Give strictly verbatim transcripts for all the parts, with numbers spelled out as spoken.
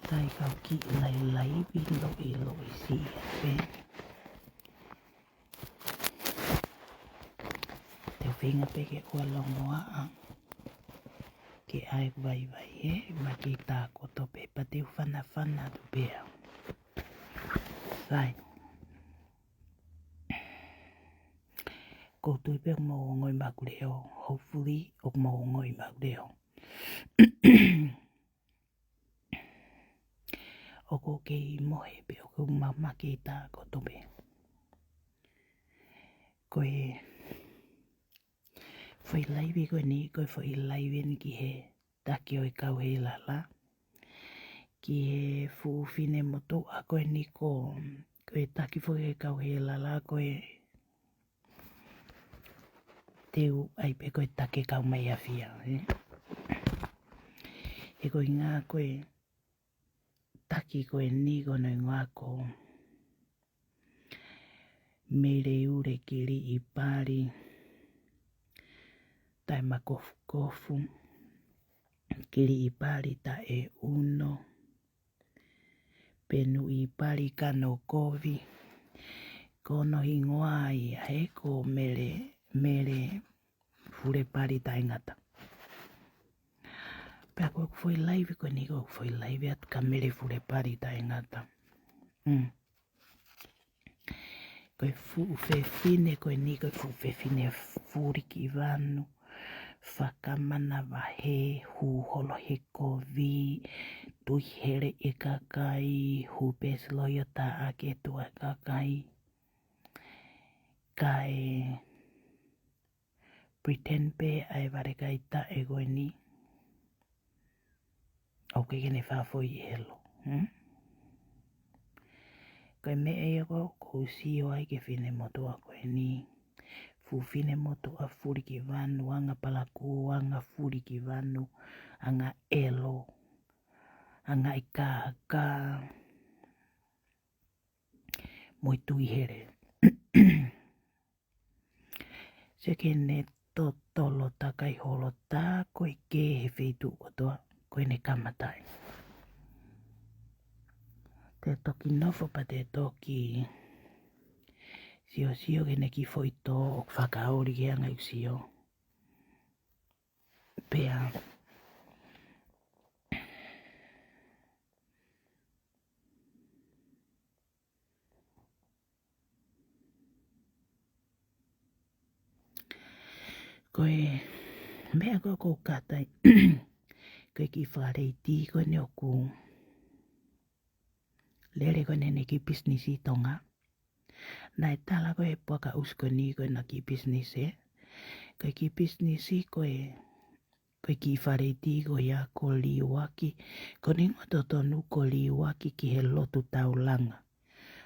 Kae kau kiʻi lailai ʻi loʻi loʻi siʻi pē. Te u feinga pē ke ʻoua longoaʻa ke ʻai vaivai he ma kei tā koto pē pea te u fanafana atu pē au. Sai. Ko u tui pē ʻoku mou ongoʻi maʻaku leʻo, hopefully ʻoku mou ongoʻi maʻaku leʻo. ʻOku ou kei mohe pē ʻoku ou mamake ʻi tā koto pē. Ko e foʻi laivi ko eni, ko e foʻi laivi eni ki he taki ʻo e kau Heilala. Ki he fuʻu finemotuʻa ko eni ko, ko e taki foʻi ʻo e kau Heilala ko e te u ʻai pē ko e taki kau mai afia, ē. He ko e ʻuhinga ko e taki ko eni ko hono hingoa ko Meleule Kiliʻipali Taʻemakofukofu, Kiliʻipali Taʻeuno, Penuʻipali Kanokovi. Ko hono hingoa ia he ko Mele, Mele Fulepali Taʻengata. Pea ko ʻeku foʻi laivi ko eni ko ʻeku foʻi laivi atu kia Mele Fulepali Taʻengata. Mm. Ko e fuʻu fefine ko eni, ko e fuʻu fefine Fulikivanu, fakamanavahē, hū holo he kovi, tui hele e kakai, hū pē siloio taʻaki e tuʻa e kakai. Kae pretend pē ʻa e vale kai taʻe ko eni ʻoku ʻikai ke ne fāfoi ʻi helo, hmm? Ko e meʻa ia ʻoku ou sio ai ki he finemotuʻa ko eni. Fuʻu finemotuʻa Fulikivanu, anga palakū, anga Fulikivanu, anga ʻelo, anga ʻi kākā, mo e tui hele. Sio ki heʻene totolo takai holo tā ko ē ki he feituʻu kotoa ko ʻene kamataʻi. Te toki nofo pea te toki siosio ki heʻene kiʻi foʻi tō ʻoku fakaoli ki he anga ʻeku sio. Pea ko e meʻa ko ē ʻoku ou kātaki, ko e kiʻi faleiti ko eni ʻoku lele ko eni ʻene kiʻi pisinisi ʻi Tonga. Naʻe tala ko ē he puaka ʻusi ko eni ko ʻena kiʻi pisinisi, ē. Ko e kiʻi pisinisi ko e, ko e kiʻi faleiti ko ia ko Liuaki. Ko hono hingoa totonu ko Liuaki ki he lotu taulanga.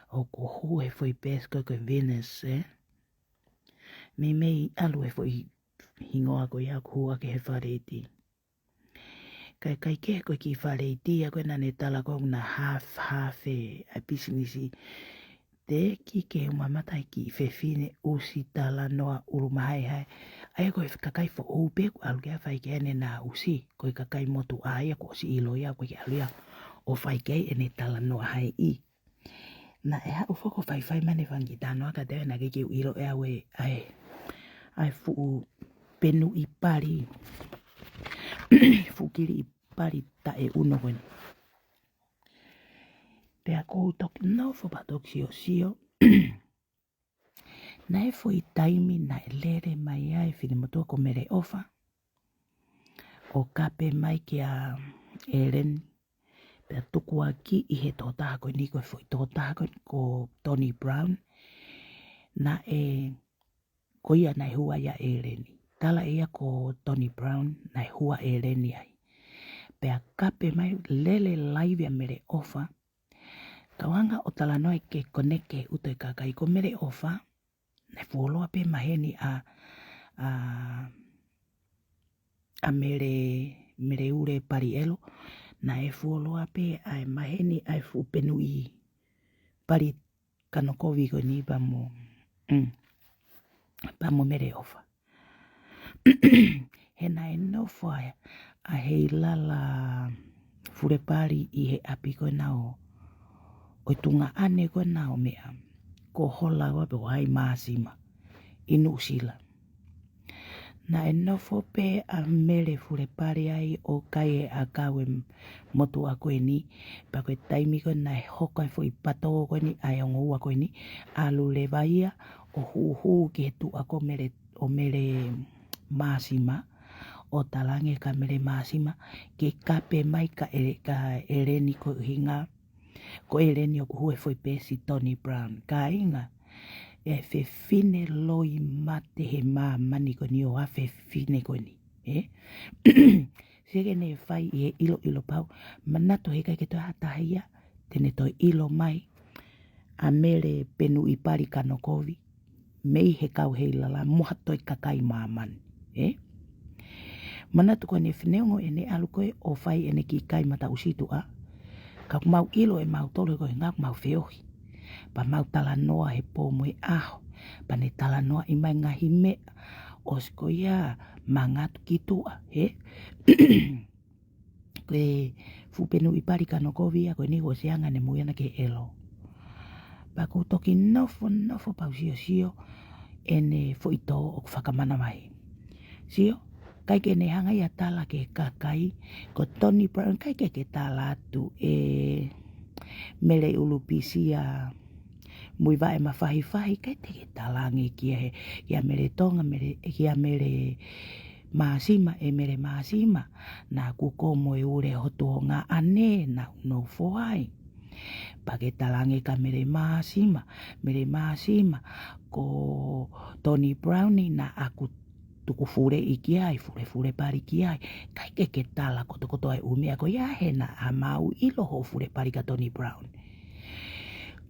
ʻOku hū he foʻi peesi ko ē ko e Venus, ē. Meimei ʻalu he foʻi hingoa ko ia ʻoku hū ʻaki he faleiti. Kae ʻikai ke ko e kiʻi faleiti ia ko ē naʻa ne tala ko ē ʻoku na half, half ʻa e pisinisi. Te ke kiʻi mamata he kiʻi fefine ʻusi talanoa ʻulu mahaehae. ʻA ia ko e kakai foʻou pē ʻoku ʻalu ki ai ʻo fai ki ai ʻene na ʻusi. Ko e kakai motuʻa ia kuo ʻosi ʻilo ia ʻoku ʻikai ke ʻalu ia ʻo fai ki ai ʻene talanoa haiʻi. Naʻe haʻu foki ʻo faifai mai ʻene fanga kiʻi talanoa ka te na ke ke ʻilo ʻe au ē, ʻa e, ʻa e fuʻu Penuʻipali, fuʻu Kiliʻipali Taʻeuno ko eni. Pea ʻoku ou toki nofo pea toki siosio. Naʻe foʻi taimi naʻe lele mai ai e finemotuʻa ko Meleʻofa ʻo kape mai kia ʻEleni. Pea tukuakiʻi he tokotaha ko eni, ko e foʻi tokotaha ko eni ko Tony Brown. Naʻe, ko ia naʻe hū ai ʻa ʻEleni. Tala ʻe ia ko Tony Brown naʻe hū ʻa ʻEleni ai. Pea kape mai, lele laivi ʻa Meleʻofa. Kau hanga ʻo talanoa ke koneke ʻuto e kakai ko Meleʻofa. Naʻe fuoloa pē maheni ʻa, ʻa, ʻa Mele, Meleule Paliʻelo. Naʻe fuoloa pē ʻa e maheni ʻa e fuʻu Penuʻipali Kanokovi ko eni pea mo, mm, pea mo Meleʻofa. He naʻe nofo ʻa, ʻa Heilala fule pali ʻi he ʻapi ko ena ʻo, ʻo e tuongaʻane ko ena ʻo meʻa, ko Hola ua pe ko hai, Māsima, ʻi Nuʻusila. Naʻe nofo pē ʻa Mele fule pali ai ʻo kai e ʻakau e motuʻa ko eni, pea ko e taimi ko ē naʻe hoko ai e foʻi pato ko eni ʻa e ongo ua ko eni, ʻalu leva ia ʻo huʻuhuʻu ki he tuʻa ko Mele, ʻo Mele Māsima, ʻo talaange kia Mele Māsima ke kape mai kia ʻEle-, kia ʻEleni, ko e ʻuhinga ko ʻEleni ʻoku hū he foʻi peesi Tony Brown. Kāinga, e fefine loi mate he māmani ko eni ʻo e fefine ko eni, ē? Sio ki heʻene fai ʻi he ʻiloʻilo pau, manatu he ʻikai ke toe ʻi ai ha taha ia te ne toe ʻilo mai ʻa Mele Penuʻipali Kanokovi mei he kau Heilala mo ha toe kakai māmani, ē? Manatu ko ʻene fefine ongo ʻene ʻalu ko ē ʻo fai ʻene kiʻi kai mataʻusi tuʻa, ka ʻoku mau ʻilo ʻe mautolu he ko e ʻuhinga ʻoku mau feohi. Pea mau talanoa he pō mo e ʻaho, pea ne talanoaʻi mai e ngaahi meʻa, ʻosi ko ia mangatu ki tuʻa, ē? Ko e fuʻu Penuʻipali Kanokovi ia ko eni kuo ʻosi anga ʻene moʻui ʻana ki he ʻelo. Pea ʻoku ou toki nofonofo pea u siosio ʻene foʻi tō ʻoku fakamanavahē. Sio, ʻikai ke ne hanga ia ʻo tala ki he kakai, ko Tony Brown, ʻikai ke ke tala atu ʻe Mele ʻUlupisia Muivaʻe Mafahifahi, ʻikai te ke talaange kia he, kia Mele Tonga, Mele, kia Mele Māsima, ʻe Mele Māsima, naʻa ku kō mo e ule ho tuongaʻane naʻa ku nofo ai. Pea ke talaange kia Mele Māsima, Mele Māsima, ko Tony Brown naʻa ku tuku fuleʻi ki ai, fule, fule pali ki ai. ʻIkai ke ke tala kotokotoa e ʻū meʻa ko ia he naʻa mau ʻilo hoʻo fule pali kia Tony Brown.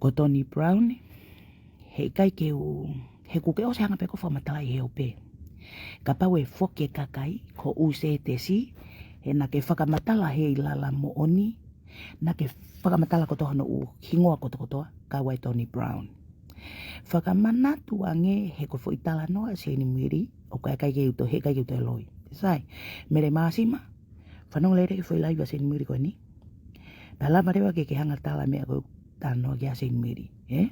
Ko Tony Brown, he ʻikai ke u, he kuo ke ʻosi hanga pē koe ʻo fakamatalaʻi he ope. Kapau ʻe foki e kakai, ko ʻUsetesi, he naʻa ke fakamatala Heilala Moʻoni, naʻa ke fakamatala kotoa hono ʻū hingoa kotokotoa, kau ai Tony Brown. Fakamanatu ange he ko e foʻi talanoa ʻa Seinimili, ʻoku ʻikai ke u toe, he ʻikai ke u toe loi. Sai, Mele Māsima, fanongo lelei ki he foʻi laivi ʻa Seinimili ko eni. Pea lava leva ke ke hanga ʻo tala e meʻa ko ē talanoa ki ai ʻa Seinimili, ē?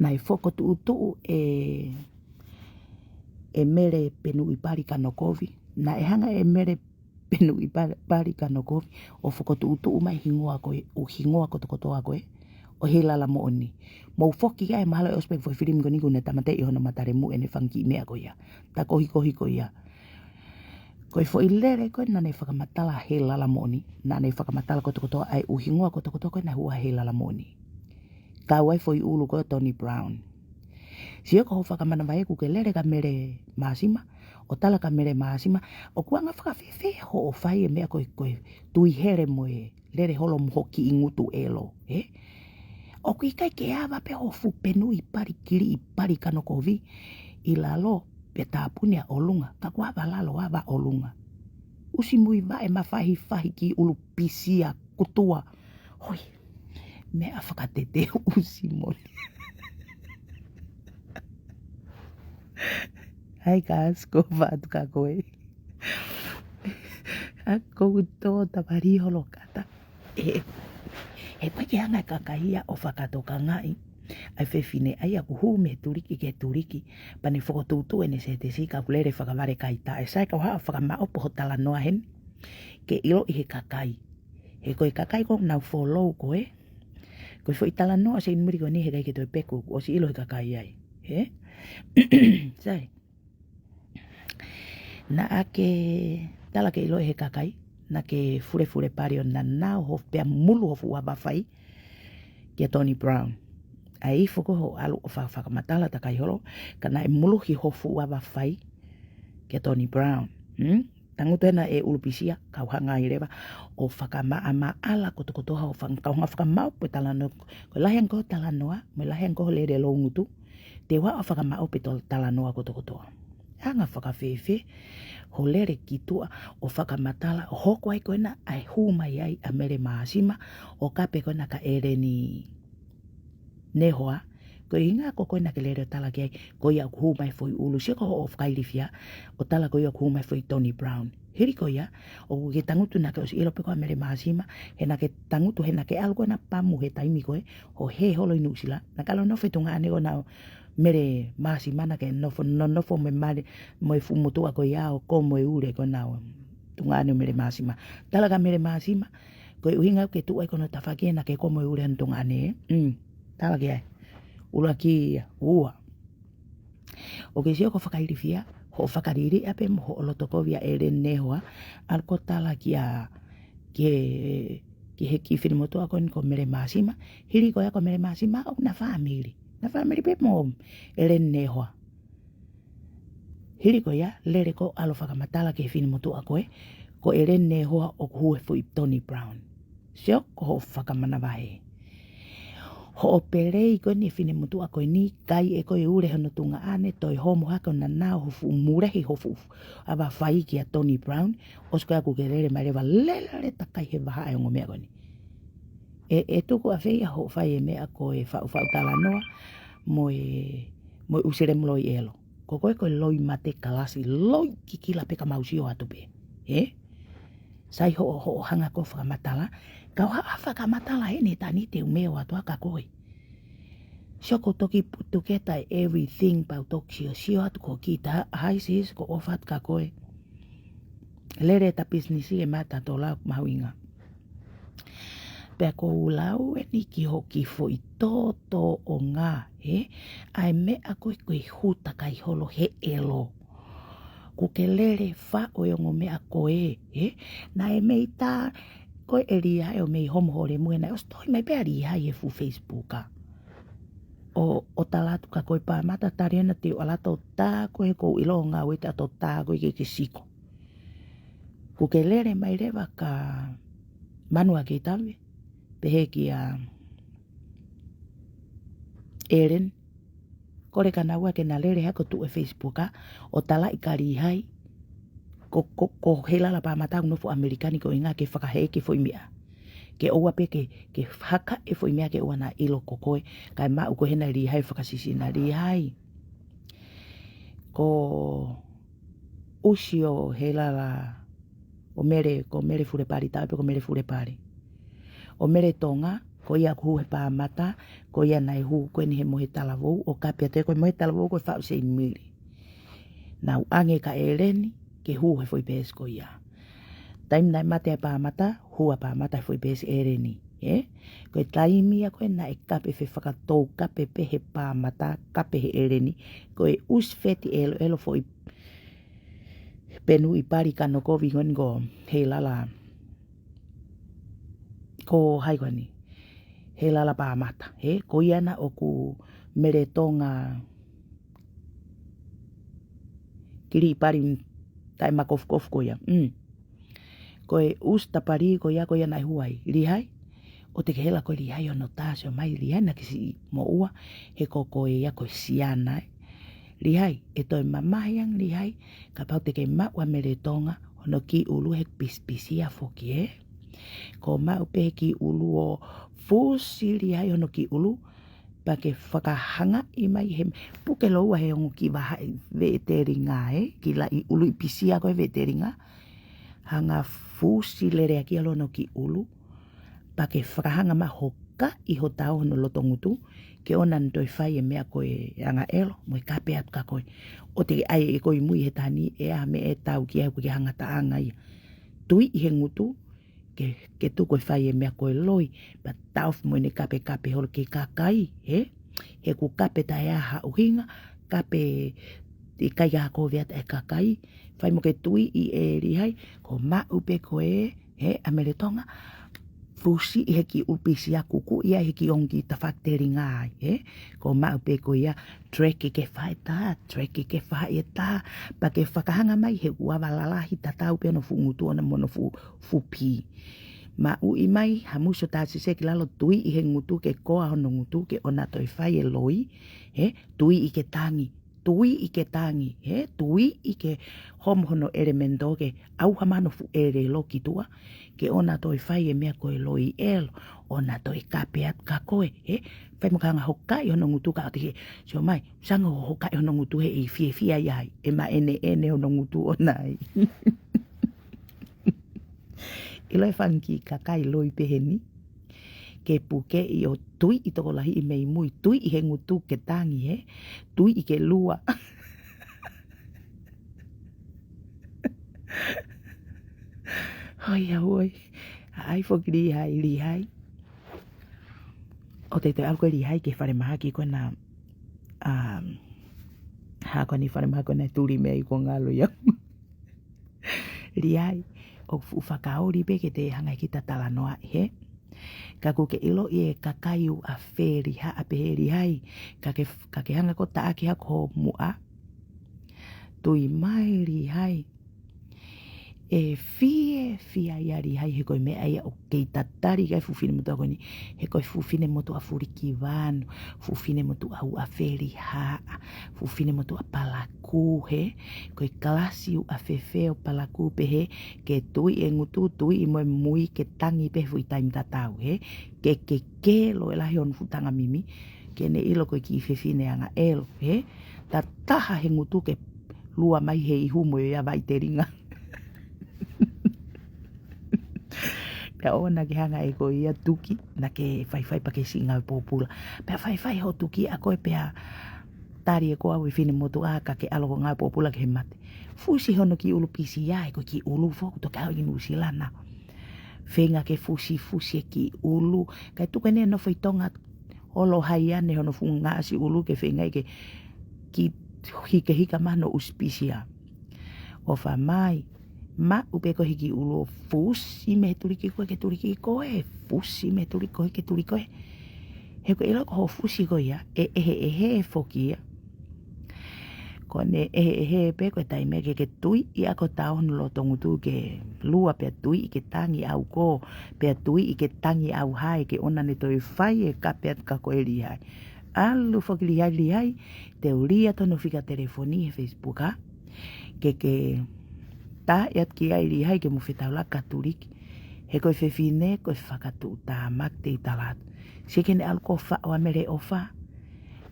Naʻe fokotuʻutuʻu ʻe, ʻe Mele Penuʻipali Kanokovi. Naʻe hanga ʻe Mele Penuʻipali, pali Kanokovi ʻo fokotuʻutuʻu mai e hingoa ko ē, ʻū hingoa kotokotoa ko ē ʻo Heilala Moʻoni. Mou foki ki ai, mahalo ʻe ʻosi pē e foʻi filimi ko eni kuo ne tāmateʻi hono matalemu ʻene fanga kiʻi meʻa ko ia. Takohikohi ko ia. Ko e foʻi lele ko ē naʻa ne fakamatala Heilala Moʻoni, naʻa ne fakamatala kotokotoa ʻa e ʻū hingoa kotokotoa ko ē naʻe hū ai Heilala Moʻoni. Kau ai e foʻi ʻulu ko ē ʻo Tony Brown. Sio, ko hoʻo fakamanavahē kuo ke lele kia Mele Māsima, ʻo tala kia Mele Māsima, ʻoku anga fakafēfē hoʻo fai e meʻa ko ē, ko e tui hele mo e lele holo mo ho kiʻi ngutu ʻelo, ē? ʻOku ʻikai ke ava pē ho fuʻu Penuʻipali Kiliʻipali Kanokovi ʻi lalo pea tāpuni ʻa ʻolunga, ka kuo ava lalo ava ʻolunga. ʻUsi Muivaʻe Mafahifahi ki ʻUlupisia kutua. Hoi, meʻa fakateuteu ʻusi moni. Hai kas, ko fatu ka koe. ʻA ko u tō tamari holo kata. ʻE, he ʻikai ke hanga e kakai ia ʻo fakatokangaʻi ʻa e fefine ʻa ia kuo hū mei he tuliki ki he tuliki, pea ne fokotuʻutuʻu ʻene setesi ka kuo lele fakavale kai taʻe. Sai, ka u haʻu ʻo fakamaʻopoʻopo ho talanoa heni ke ʻiloʻi ʻe he kakai. He ko e kakai ko ē ʻoku nau follow koe, ko e foʻi talanoa ʻa Seinimili ko eni he ʻikai ke toe peku, kuo ʻosi ʻilo ʻe he kakai ai. Ē? Sai. Naʻa ke tala ke ʻilo ʻe he kakai, naʻa ke fulefule pali ʻo naʻa nau ho pea mulu ho fuʻu ava fai kia Tony Brown. ʻAi foki hoʻo ʻalu ʻo fa-, fakamatala takai holo, ka naʻe muluhi ho fuʻu ava fai kia Tony Brown. Hmm? Tangutu hena ʻe ʻUlupisia, kau hanga ai leva ʻo fakamaʻamaʻala kotokotoa hoʻo faka-, kau hanga ʻo fakamaʻopoʻopo e talanoa, ko e lahi ange ko ē ho talanoa, mo e lahi ange ko ē ho lele loungutu, te u haʻu ʻo fakamaʻopoʻopo e talanoa kotokotoa. Anga fakafēfē ho lele ki tuʻa ʻo fakamatala, ʻo hoko ai ko ena ʻa e hū mai ai ʻa Mele Māsima, ʻo kape ko ena kia ʻEleni Nehoa, Ko e ʻuhinga ko ē naʻá ke lele ʻo tala ki ai, ko ia ʻoku hū mai e foʻi ʻulu, sio ko hoʻo fakailifia, ʻo tala ko ia ʻoku hū mai e foʻi Toni Brown. Hili ko ia, ʻoku ke tangutu naʻá ke ʻosi ʻilo pē koā Mele Māsima, he naʻá ke tangutu, he naʻá ke ʻalu ko ena pamu he taimi ko ē, hoʻo hē holo ʻi Nuʻusila, naʻá ke ʻalu ʻo nofo ʻi tuongaʻane ko ena ʻo Mele Māsima naʻá ke nofo, nonofo mo e mali, mo e fuʻu motuʻa ko ia ʻo komo e ule ko ena ʻo tuongaʻane ʻo Mele Māsima. Tala kia Mele Māsima, ko e ʻuhinga ʻokú ke tuʻu ai ko hono tafaʻaki ē naʻá ke komo e ule hono tuongaʻane ē. Mm, tala ki ai. ʻUluaki ia, ua. ʻOkú ke sio ko e fakailifia, hoʻo fakaliliʻa pē mo hoʻo loto kovi ʻa ʻEleni Nehoa, ʻalu ʻo tala kia, ki he, ki he kiʻi finemotuʻa ko eni ko Mele Māsima, hili ko ia ko Mele Māsima, ʻoku na fāmili. Na fāmili pē mo ʻEleni Nehoa. Hili ko ia, lele koe ʻo ʻalu ʻo fakamatala ki he finemotuʻa ko ē, ko ʻEleni Nehoa ʻoku hū he foʻi Toni Brown. Sio ko hoʻo fakamanavahē. Hoʻo pelei ko eni e finemotuʻa ko eni, kai ʻe koe ule hono tuongaʻane, toe homo hake ʻo nanao ho fuʻu mulehi ho fuʻu ava fai kia Toni Brown, ʻosi ko ia ʻokú ke lele mai leva lele takai he vahaʻa e ongo meʻa ko eni. ʻE, ʻe tuku ʻafē ia hoʻo fai e meʻa ko e faʻufaʻu talanoa, mo e, mo e ʻusi lemuloi ʻelo. Ko koe ko e loi mate kalasi, loi kikila pē ka mau sio atu pē. Ē? Sai hoʻo, hoʻo hanga ko ē ʻo fakamatala. Ka ʻoku haʻu ʻa e fakamatala ʻeni he taimi ni te u meʻa atu ʻa kia koe. Sio ko e toki put together everything pea u toki sio, sio atu ko kita, hai sis, ko e ʻofa atu kia koe. Lele ʻeta pisinisi ʻe mata tola mahuʻinga. Pea ʻoku ou lau ʻeni ki hoʻo kiʻi foʻi tōtōʻonga, ē? ʻA e meʻa ko ē ko e hū takai holo he ʻelo. ʻOkú ke lele faʻo e ongo meʻa ko ē, ē? Naʻe mei tā, ko e ʻElia ē ʻo mei homo ho lemu ē naʻe ʻosi tohi mai pē ʻa Lihai he fuʻu Facebook ā. ʻO, ʻo tala atu kia koe Pāmata tali ena te u ʻalu atu ʻo tā koe he ʻoku ou ʻilo ʻoku ngāue ʻete ʻalu ʻo tā koe ke ke siko. ʻOkú ke lele mai leva kia Manuakeitave, pehē kia ʻEleni, kole kia naua ke na lele hake ʻo tuʻu he Facebook ā, ʻo talaʻi kia Lihai, ko, ko, ko Heilala Pāmata ʻoku nofo ʻAmelika ni ko e ʻuhinga ke fakahēʻi e foʻi meʻa. Ke ʻoua pē ke, ke haka e foʻi meʻa ke ʻoua naʻa ʻilo ko koe, kae maʻu ko ē hena Lihai fakasisina Lihai. Ko ʻusi ʻo Heilala ʻo Mele, ko Mele Fulepali, taʻu pē ko Mele Fulepali. ʻO Mele Tonga, ko ia ʻoku hū he Pāmata, ko ia naʻe hū ko eni he Mohe Talavou, ʻo kape atu ko e Mohe Talavou ko e faʻu Seinimili. Naʻá ku ʻange kia ʻEleni, ke hū he foʻi peesi ko ia. Taimi naʻe mate ai Pāmata, hū ʻa Pāmata he foʻi peesi ʻEleni, ē? Ko e taimi ia ko ē naʻe kape fefakatou kape pē he Pāmata, kape he ʻEleni, ko e ʻusi feti ʻeloʻelo foʻi Penuʻi Pali Kanokovi ko eni ko Heilala. Ko hai ko eni? Heilala Pāmata, ē? Ko ia naʻe ʻoku Mele Tonga Kiliʻi Pali taʻemakofukofu ko ia. Mm. Ko e ʻusi tapali ko ia, ko ia naʻe hū ai. Lihai, ʻoua te ke hela koe Lihai ʻo nau tā sio mai Lihai naʻá ke siʻi moʻua, he ko koe ia ko e siana, ē. Lihai, ʻe toe mamahi ange Lihai, kapau te ke maʻu ʻa Mele Tonga, hono kiʻi ʻulu he pisipisia foki, ē. Ko e maʻu pē he kiʻi ʻulu ʻo fusi Lihai hono kiʻi ʻulu, pea ke fakahangaʻi mai he puke lōua he ongo kiʻi vahaʻa veʻe telinga, ē, kiʻi laʻi ʻuluʻi pisia ko ē veʻe telinga. Hanga fusi leleakiʻi ʻa hono kiʻi ʻulu, pea ke fakahanga mai hokaʻi hotau hono loto ngutu, ke ʻoua naʻa toe fai e meʻa ko e angaʻelo, mo e kape atu kia koe. ʻOua te ke ʻai ʻe koe ʻi mui he taimi ni, ʻe ʻi ai ha meʻa ʻe tau ki ai ʻoku ʻikai ke hanga taʻanga ia. Tuiʻi he ngutu, ke, ke tuku e fai e meʻa ko e loi, pea taʻofi mo ʻene kapekape holo ki he kakai, ē? He ʻoku kape taʻe ʻi ai ha ʻuhinga, kape ʻikai ha kovi atu e kakai, fai mo ke tuiʻi ē Lihai, ko e maʻu pē ko ē, ē, ʻa Mele Tonga, fusi ʻi he kiʻi ʻulu pisia kuku ia he kiʻi ongo kiʻi tafaʻaki telinga ai, ē? Ko e maʻu pē ko ia, track ke fai ʻe tā, track ke fai ʻe tā, pea ke fakahanga mai he ʻoku ava lalahi tatau pē hono fuʻu ngutu ʻona mo hono fuʻu fupi. Maʻuʻi mai, hamusi ʻo tāsese ki lalo tuiʻi he ngutu ke koa hono ngutu ke ʻoua naʻa toe fai e loi, ē, tuiʻi ke tangi, tuiʻi ke tangi, he, tuiʻi ke homo hono ʻelemēnito ke ʻauha mai hono fuʻu ʻelelo ki tuʻa, ke ʻoua naʻa toe fai e meʻa ko e loi ʻelo, ʻoua naʻa toe kape atu kia koe, he, fai mo ka hanga hokaʻi hono ngutu ka ʻoua te ke, sio mai, sanga hokaʻi hono ngutu he ʻe fiefia ai, ʻe maʻeneʻene hono ngutu ʻoʻona ai. ʻIlo e fanga kiʻi kakai loi pehē ni, ke pukeʻi ʻo tuiʻi tokolahiʻi mei mui, tuiʻi he ngutu ke tangi he, tuiʻi ke lua. Hoi, hoi. ʻAi foki Lihai, Lihai. ʻOku te toe ʻalu ko ē Lihai ki he falemahaki ko ena, um, ha ko eni falemahaki ko ena tuli mei ko ngalo ia. Lihai, ʻoku fuʻu fakaoli pē ke te hanga ki he talanoa he. Ka ʻoku ke ʻiloʻi e kakai ʻoku ʻafelihaʻa pehē Lihai, ka ke, ka ke hanga ko ē ʻo taʻaki hake ho muʻa. Tui mai Lihai. ʻE fiefia ia Lihai he ko e meʻa ia ʻoku kei tatali ki ai e fuʻu finemotuʻa ko eni. He ko e fuʻu finemotuʻa fulikivanu, fuʻu finemotuʻa ʻoku ʻafelihaʻa, fuʻu finemotuʻa palakū he, ko e kalasi ʻoku ʻafefe ʻo palakū pehē, ke tuiʻi e ngutu, tuiʻi mo e mui, ke tangi pē he foʻi taimi tatau he, ke, ke kelo e lahi hono fuʻu tangamimi, ke ne ʻilo ko e kiʻi fefine angaʻelo he, ta taha he ngutu ke lua mai he ihu mo ia vaitelinga. Pea ʻoua naʻa ke hanga ʻe koe ia tuki, naʻa ke faifai pea ke siʻi ngāue pōpula. Pea faifai hoʻo tuki ʻa koe pea tali ʻe koe ʻa e finemotuʻa ka ke ʻalu ʻo ngāue pōpula ki he mate. Fusi hono kiʻi ʻulu pisi ia, he ko e kiʻi ʻulu foki ʻoku toki haʻu ʻi Nuʻusila na. Feinga ke fusifusi e kiʻi ʻulu, kae tuku ʻene nofo ʻi Tonga ʻo lōhai ane hono fuʻu ngaahi ʻulu ke feinga ke kiʻi hikehika mai hono ʻusi pisi ia. ʻOfa mai, maʻu pē ko e hiki ʻulu ʻo fusi mei he tuliki ko ē ke tuliki ko ē, fusi mei he tuliki ko ē ke tuliki ko ē. He ko e ʻilo ko hoʻo fusi ko ia, ʻe ʻeheʻehe foki ia. Ko ʻene ʻeheʻehe pē ko e taimi ke ke tuiʻi ʻa koe ʻo tau hono loto ngutu ke lua pea tuiʻi ke tangi ʻauko, pea tuiʻi ke tangi ʻauhae ke ʻoua naʻa ne toe fai e kape atu kia koe Lihai. ʻAlu foki Lihai, Lihai, te u liʻaki hono fika telefoni he Facebook ā. Ke ke tā atu ki ai Lihai ke mo fetaulaki kia tuliki. He ko e fefine, ko e fakatuʻutāmaki te u tala atu. Sio ki heʻene ʻalu ko ē ʻo faʻo ʻa Mele ʻOfa,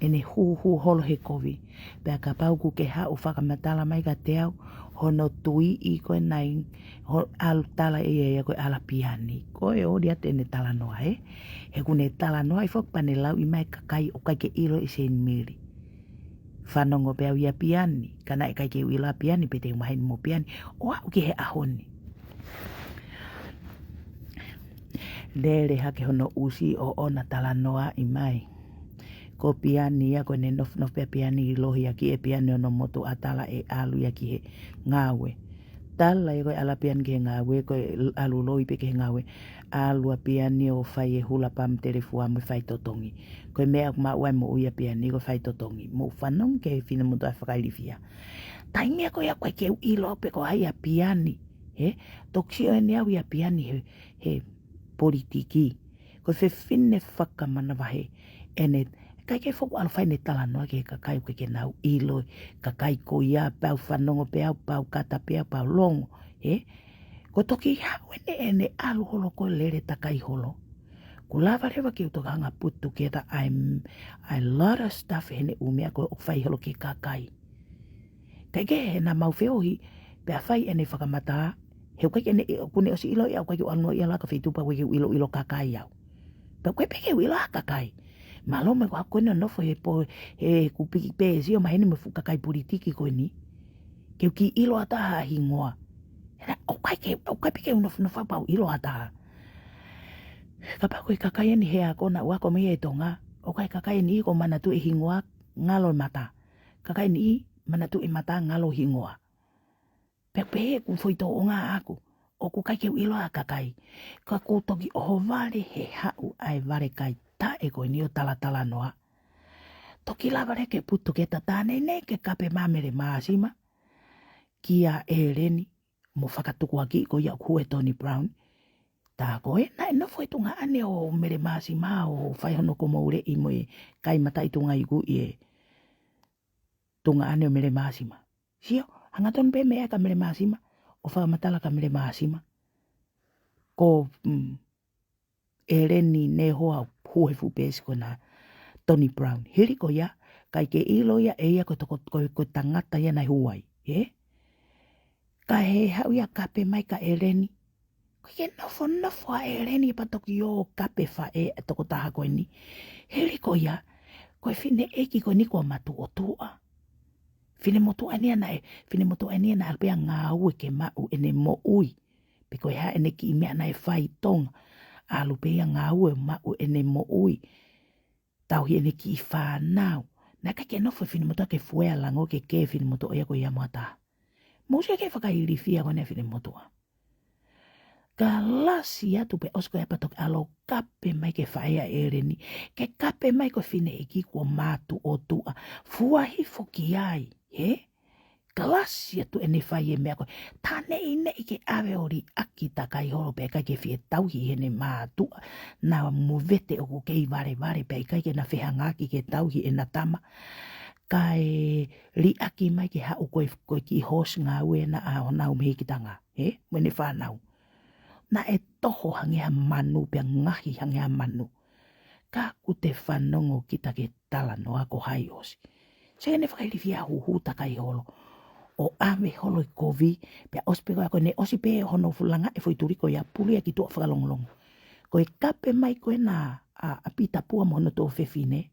ʻene huhu holo he kovi. Pea kapau ʻoku ke haʻu ʻo fakamatala mai kiate au, hono tuiʻi ko ē naʻe, hono ʻalu tala ʻe ia ia ko e ʻAlapiani. Ko e ʻoli atu ʻene talanoa he. He ʻoku ne talanoaʻi foki pea ne lauʻi mai e kakai ʻoku ʻikai ke ʻilo ʻe Seinimeli. Fanongo pē au ʻia Piani, ka naʻe ʻikai ke u ʻilo ʻa Piani pe te u maheni mo Piani, ʻo aʻu ki he ʻaho ni. Lele hake hono ʻusi ʻo ʻona talanoaʻi mai. Ko Piani ia ko ʻene nofonofo pē ʻa Piani ʻi lohi ʻaki ʻe Piani hono motuʻa tala ʻe ʻalu ia ki he ngāue. Tala ia ko e ʻAlapiani ki he ngāue, ko e ʻalu loi pē ki he ngāue. ʻAlu ʻa Piani ʻo fai e hula pam telefua mo e faitotongi. Ko e meʻa ʻoku maʻu ai moʻui ʻa Piani ko e faitotongi. Mou fanongo ki he finemotuʻa fakailifia. Taimi ko ia ʻoku ʻikai ke u ʻilo pe ko hai ʻa Piani. He, toki sio ʻeni au ʻia Piani he, he politiki. Ko e fefine fakamanavahē ʻene, ʻikai ke foki ʻalu fai ʻene talanoa ki he kakai ʻoku ʻikai ke nau ʻilo, kakai ko ia pea u fanongo pē au, pea u kata pē au, pea u longo, he? Ko e toki haʻu ʻene, ʻene ʻalu holo ko e lele takai holo. Kuo lava leva ke u toki hanga put together, I'm, a lot of stuff heʻene ʻū meʻa ko ē ʻoku fai holo ki he kakai. Kae kehe naʻa mau feohi, pea fai ʻene fakamatala, he ʻoku ʻikai ke ne, ʻoku ne ʻosi ʻilo ia, ʻoku ʻikai ke u ʻalu noa ia ʻo laka feituʻu pea ʻoku ʻikai ke u ʻiloʻilo kakai au. Pea ʻoku ʻikai pē ke u ʻilo ha kakai. Mālō mai ko haku ko eni ʻo nofo he pō, he kupu pē sio maheni mo e fuʻu kakai politiki ko eni. Ke u kiʻi ʻilo ʻa ha taha hingoa. He naʻe, ʻoku ʻikai ke, ʻoku ʻikai pē ke u nofonofo pea u ʻilo ha taha. Kapau ko e kakai eni he ako naʻa ku ako mei he Tonga. ʻOku ʻikai kakai eni ʻoku ou manatuʻi e hingoa ngalo e mata. Kakai eni manatuʻi e mata ngalo e hingoa. Pea pehē ʻoku foʻi tōʻonga ʻaʻaku, ʻoku ʻikai ke u ʻilo ha kakai. Ka kuo toki ʻohovale he haʻu ʻa e vale kai taʻe ko eni ʻo talatalanoa. Toki lava leva ke put together tā nei nei ke kape mai ʻa Mele Māsima kia ʻEleni mo e fakatukuakiʻi ko ia ʻoku hū ʻe Tony Brown. Tā ko ē naʻe nofo ʻi tuʻa ʻaneafi ʻo Mele Māsima ʻo fai hono komouleʻi mo e kai mataʻitungaʻi ʻoku ʻi he tuongaʻane ʻo Mele Māsima. Sio, hangatonu pē meʻa kia Mele Māsima, ʻo fakamatala kia Mele Māsima. Ko, mm, ʻEleni Nehoa hū he fuʻu peesi ko ena Tony Brown. Hili ko ia, ʻikai ke ʻilo ia ʻe ia ko e toko, ko, ko e tangata ia naʻe hū ai, ē? Ka he haʻu ia kape mai kia ʻEleni. ʻIkai ke nofonofo ʻa ʻEleni pea toki ō kape faʻē ʻa e tokotaha ko eni. Hili ko ia, ko e fineʻeiki ko eni kuo mātuʻotuʻa. Finemotuʻa eni ia naʻe, finemotuʻa eni ia naʻe ʻalu pē ia ngāue ke maʻu ʻene moʻui. Pe ko e hā ʻene kiʻi meʻa naʻe fai ʻi Tonga. ʻAlu pē ia ngāue maʻu ʻene moʻui. Tauhi ʻene kiʻi fānau. Naʻe ʻikai ke nofo e finemotuʻa ke fuea lango ke kē finemotuʻa ia ko ia mo ha taha. Mou sio ki he fakailifia ko ena e finemotuʻa. Kalasi atu pē ʻosi ko ia pea toki ʻalu ʻo kape mai ki he faʻē ʻa ʻEleni. Ke kape mai ko e fineʻeiki kuo mātuʻotuʻa. Fua hifo ki ai, ē? Kalasi atu ʻene fai e meʻa ko ē. Tā neʻineʻi ke ʻave ʻo liʻaki Takaiholo pea ʻikai ke fie tauhi heʻene mātuʻa. Naʻa movete ʻoku kei valevale pea ʻikai ke na fehangaʻaki ke tauhi ʻena tama. Kae liʻaki mai ke haʻu ko e, ko e kiʻi hoosi ngāue ena ʻa honau mehikitanga, ē? Mo ʻene fānau. Naʻe toho hangē ha manu pea ngaohi hangē ha manu. Ka ʻoku te fanongo kita ki he talanoa ko hai ʻosi. Sio ki heʻene fakailifia, hū hū Takaiholo. ʻO ʻave holo e kovi, pea ʻosi pē ko ia ko ʻene ʻosi pē hono fuʻu langa e foʻi tuli ko ia, puli ia ki tuʻa fakalongolongo. Ko e kape mai ko ena ʻa, ʻa Pita Pua mo hono tuofefine.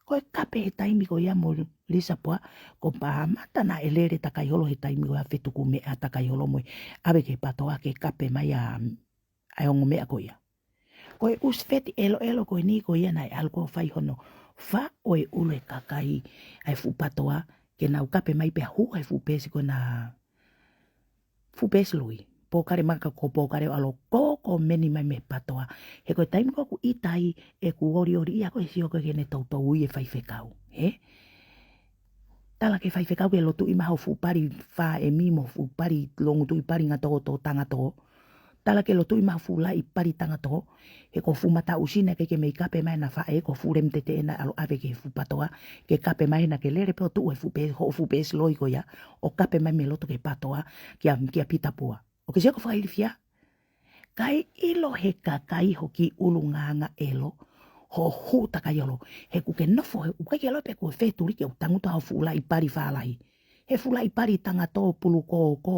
Ko e kape he taimi ko ia mo Lisa Pua, ko Pāmata naʻe lele Takaiholo he taimi ko ia fetuku meʻa Takaiholo mo e ʻave ki he PTOA ke kape mai ʻa, ʻa e ongo meʻa ko ia. Ko e ʻusi feti ʻeloʻelo ko eni ko ia naʻe ʻalu ko ē ʻo fai hono faʻo e ʻulu e kakai ʻa e fuʻu PTOA ke nau kape mai pea hū he fuʻu peesi ko ena fuʻu peesi loi. Pōkale maka ko Pōkale ʻo ʻalu ʻo kōkōmeni mai mei he PTOA. He ko e taimi ko ē ʻoku ʻita ai ʻeku olioli ia ko e sio ko ē ki heʻene toutou ui e faifekau, ē? Tala ki he faifekau ke lotuʻi mai hoʻo fuʻu pali fā emi mo e fuʻu pali longotuʻi pali ngatō tō tangatō. Tala ke lotuʻi mai hoʻo fuʻu laʻi pali tangatō. He ko e fuʻu mataʻusi naʻe ʻikai ke mei kape mai ʻena faʻē, ko e fuʻu lemi tete ʻena ʻalu ʻo ʻave ki he fuʻu PTOA, ke kape mai ʻena ke lele pē ʻo tuʻu he fuʻu pe-, hoʻo fuʻu peesi loi ko ia, ʻo kape mai mei loto ki he PTOA, kia, kia Pita Pua. ʻOku ke sio ki he fakailifia? ʻIkai ʻilo he kakai ho kiʻi ʻulungaanga ʻelo, hoʻo hū Takaiholo. He ʻoku ke nofo, he ʻoku ʻikai ke ʻilo pe ko e fē tuliki ʻoku tangutu ai hoʻo fuʻu laʻi pali fālahi. He fuʻu laʻi pali tangatō pulu kōkō,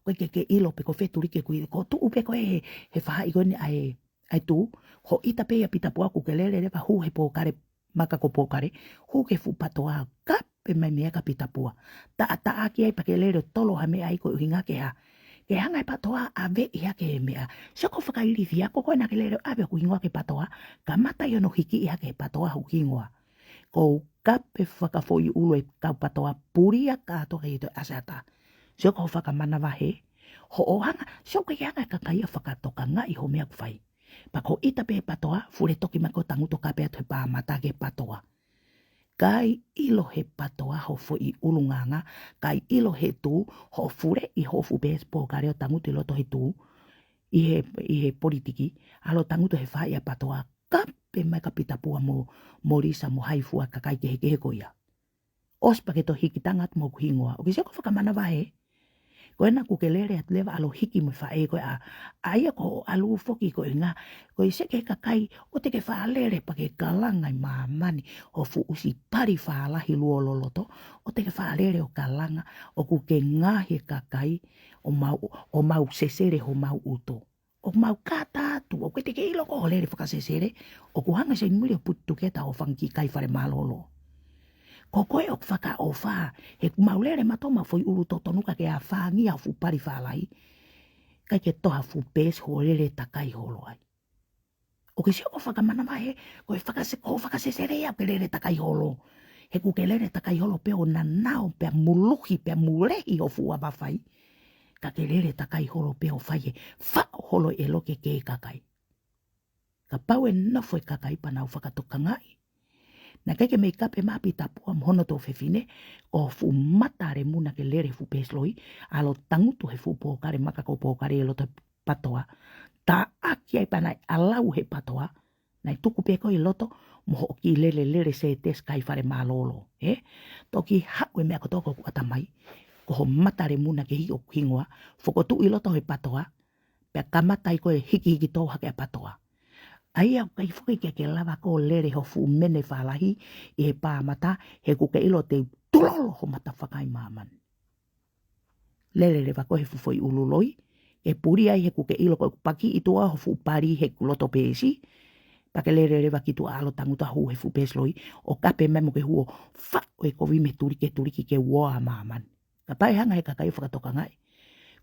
ʻoku ʻikai ke ke ʻilo pe ko e fē tuliki ʻoku, ko e tuʻu pē ko ē he, he faʻahi ko eni ʻa e, ʻa e tuʻu, hoʻo ʻita pē ʻia Pita Pua ʻoku ke lele leva hū he Pōkale, maka ko Pōkale, hū ki he fuʻu PTOA, kape mai meʻa kia Pita Pua. Taʻataʻaki ai pea ke lele ʻo tolo ha meʻa ai ko e ʻuhinga ke hā. Ke hanga ʻe he PTOA ʻo ʻave ia ki he meʻa. Sio ki he fakailifia, ko koe naʻa ke lele ʻo ʻave hoku hingoa ki he PTOA, kamata ʻi hono hiki ia ki he PTOA hoku hingoa. Ko e kape fakafoʻi ʻulu e kau PTOA, puli ia kātoa ʻikai toe ʻasi ha taha. Sio ki he fakamanavahē, hoʻo hanga, sio ki he hanga e kakai ʻo fakatokangaʻi hoʻo meʻa ʻoku fai. Pea ko e ʻita pē he PTOA, fule toki mai ko e tangutu ʻo kape atu he Pāmata ki he PTOA. ʻIkai ʻilo he PTOA hoʻo foʻi ʻulungaanga, ʻikai ʻilo he tuʻu, hoʻo fuleʻi hoʻo fuʻu peesi Pōkale ʻo tangutu ʻi loto he tuʻu, ʻi he, ʻi he politiki, ʻalu ʻo tangutu he faʻahi ʻa e PTOA, kape mai kia Pita Pua mo, mo Lisa mo hai fua kakai kehekehe ko ia. ʻOsi pea ke toe hikitanga atu mo hoku hingoa. ʻOku ke sio ki he fakamanavahē. Ko ena ʻoku ke lele atu leva ʻalu ʻo hiki mo e faʻē ko ē ʻa, ʻa ia ko hoʻo ʻalu foki ko e ʻuhinga. Ko e sio ki he kakai, ʻoua te ke faʻa lele pea ke kalanga ʻi māmani hoʻo fuʻu ʻusi pali fālahi luo loloto. ʻOua te ke faʻa lele ʻo kalanga, ʻoku ke ngaohi e kakai, ʻo mau, ʻo mau sesele homau ʻuto. ʻOku mau kātaki atu, ʻoku ʻikai te ke ʻilo ko hoʻo lele fakasesele, ʻoku hanga ʻe Seinimuli ʻo put together hoʻo fanga kiʻi kai fale mālōlō. Ko koe ʻoku fakaʻofa, he ʻoku mau lele mātuʻa mo e foʻi ʻulu totonu ka ke ʻafangia hoʻo fuʻu pali fālahi. ʻIkai ke toe ha fuʻu peesi hoʻo lele Takaiholo ai. ʻOku ke sio ki he fakamanavahē, ko e fakase-, ko e fakasesele ia ʻoku ke lele Takaiholo. He ʻoku ke lele Takaiholo pē ʻo nanao, pea muluhi, pea mulehi hoʻo fuʻu ava fai. Ka ke lele Takaiholo pē ʻo fai e faʻo holo ʻelo ke kē kakai. Kapau ʻe nofo e kakai pea nau fakatokangaʻi. Naʻe ʻikai ke mei kape mai ʻa Pita Pua mo hono tuofefine, ko e fuʻu mata lemu naʻa ke lele he fuʻu peesi loi, ʻalu ʻo tangutu he fuʻu Pōkale maka ko Pōkale ʻi loto he PTOA. Taʻaki ai pea naʻe ʻalu he PTOA, Naʻe tuku pē koe ʻi loto mo hoʻo kiʻi lele lele sētesi kai fale mālōlō, ē? Toki haʻu e meʻa kotoa ko hoku ʻatamai, ko ho mata lemu naʻa ke hiki hoku hingoa, fokotuʻu ʻi loto he patoa, pea kamata ai koe hikihiki tō hake ʻa patoa. ʻA ia ʻoku ʻikai foki ke ke lava ʻo lele ho fuʻu mene fālahi ʻi he pā mata, he ʻoku ke ʻilo te u tulolo ho mata fakaemāmani. Lele leva koe he fuʻu foʻi ʻulu loi, ke puli ai he ʻoku ke ʻilo ko ʻeku paki ʻi tuʻa ho fuʻu pali he ʻeku loto peesi, pea ke lele leva ki tuʻa ʻalu ʻo tangutu ʻo hū he fuʻu peesi loi, ʻo kape mai mo ke hū ʻo faʻo e kovi mei he tuliki, tuliki ke uoa ʻa māmani. Kapau ʻe hanga he kakai ʻo fakatokangaʻi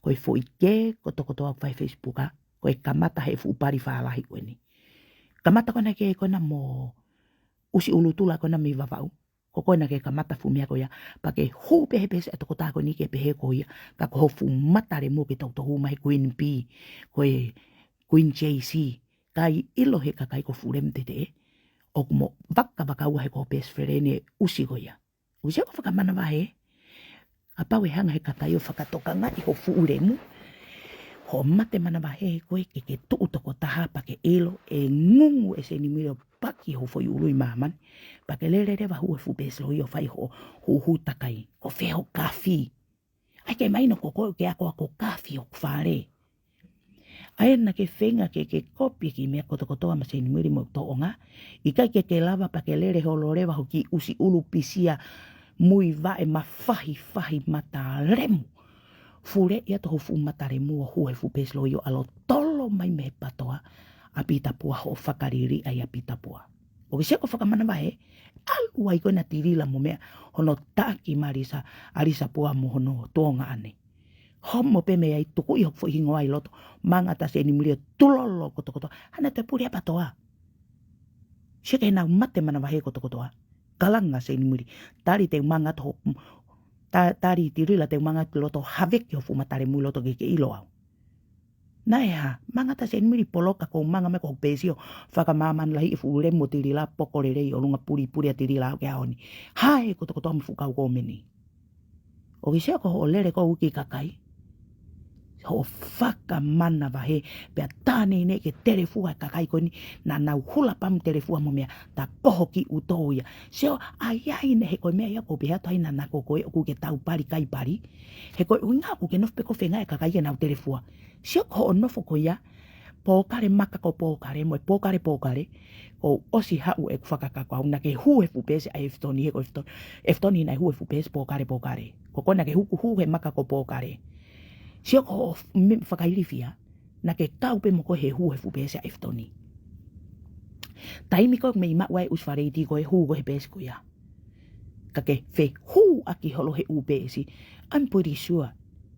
ko e foʻi kē kotokotoa ʻoku fai he Facebook, ko e kamata he fuʻu pali fālahi ko eni. Kamata ko ena kē ko ena mo ʻUsi ʻUlutula ko ena mei Vavaʻu. Ko koe naʻa ke kamata fuʻu meʻa ko ia, pea ke hū pē he peesi ʻa e tokotaha ko eni ke pehē ko ia, ka ko ho fuʻu mata lemu ke toutou hū mai he Queen Bee, ko e Queen J C, ʻikai ʻilo he kakai ko ho fuʻu lemu teteʻe, ʻoku mo vakavakaua he ko ho best friend e ʻusi ko ia. ʻUsi ʻoku fakamanavahē, kapau ʻe hanga he kakai ʻo fakatokangaʻi ho fuʻu lemu, ho mate manavahē ko ē ke ke tuʻu tokotaha pea ke ʻilo e ngungu ʻe Seinimili ʻo paki ho foʻi ʻulu ʻi māmani, pea ke lele leva hū he fuʻu peesi loi ʻo fai ho huhu takai. Ko fē ho kafi? ʻAi ke mahino ko koe ʻoku ke akoako kafi hoku fale. ʻA ia naʻa ke feinga ke ke kopi e kiʻi meʻa kotokotoa mo Seinimili mo e tōʻonga, ʻikai ke ke lava pea ke lele holo leva ho kiʻi ʻusi ʻulu pisia mui vaʻe mafahifahi mata lemu. Fuleʻi atu ho fuʻu mata lemu ʻo hū he fuʻu peesi loi ʻo ʻalu ʻo tolo mai mei he patoa ʻa Pita Pua, hoʻo fakaliliʻa ia ʻa Pita Pua. ʻOku ke sio ko e fakamanavahē, ʻalu ai ko ena Tilila mo meʻa hono taki Malisa, ʻAlisa Pua mo hono tuongaʻane. Homo pē mei ai, tukuʻi hoku foʻi hingoa ʻi loto, mangata Seinimili ʻo tulolo kotokotoa, hana te puli ʻa patoa. Sio ki heʻenau mate manavahē kotokotoa. Kalanga Seinimili, tali te u mangata ho, ta, tali Tilila te u mangata ʻi loto, haveki ho fuʻu mata lemu ʻi loto ke ke ʻilo au. Naʻe hā, mangata Seinimili poloka ko e manga mai ko hoku peesi ʻo fakamāmani lahi e fuʻu lemu ʻo Tilila, poko lelei ʻi ʻolunga, pulipuli ʻa Tilila ʻo aʻu ki he ʻaho ni. Hae kotokotoa mo e fuʻu kau kōmeni. ʻOku ke sio ko hoʻo lele ko ē ki he kakai, hoʻo fakamanavahē, pea tā neʻineʻi ke telefua e kakai ko eni naʻa nau hula pamu telefua mo meʻa, tā ko ho kiʻi ʻuto ia. Sio, ʻa ia ʻi he ko e meʻa ia ʻoku ou pehē atu ai naʻa ko koe ʻoku ke tau pali kai pali. He ko e ʻuhinga ʻoku ke nofo pē ko e feinga e kakai ke nau telefua. Sio ko hoʻo nofo ko ia, pōkale maka ko pōkale mo e pōkale pōkale, kuo ʻosi haʻu ʻeku fakakaukau naʻa ke hū he fuʻu peesi ʻa ʻEfitoni, he ko ʻEfitoni, ʻEfitoni naʻe hū he fuʻu peesi pōkale pōkale. Ko koe naʻa ke hū, hū he maka ko pōkale. Sio ko hoʻo f-, me-, fakailifia, naʻa ke kau pē mo koe he hū he fuʻu peesi ʻa ʻEfitoni. Taimi ko ē mei maʻu ai ʻusi faleiti ko e hū ko ē he peesi ko ia. Ka ke fehūʻaki holo he ʻū peesi. I'm pretty sure,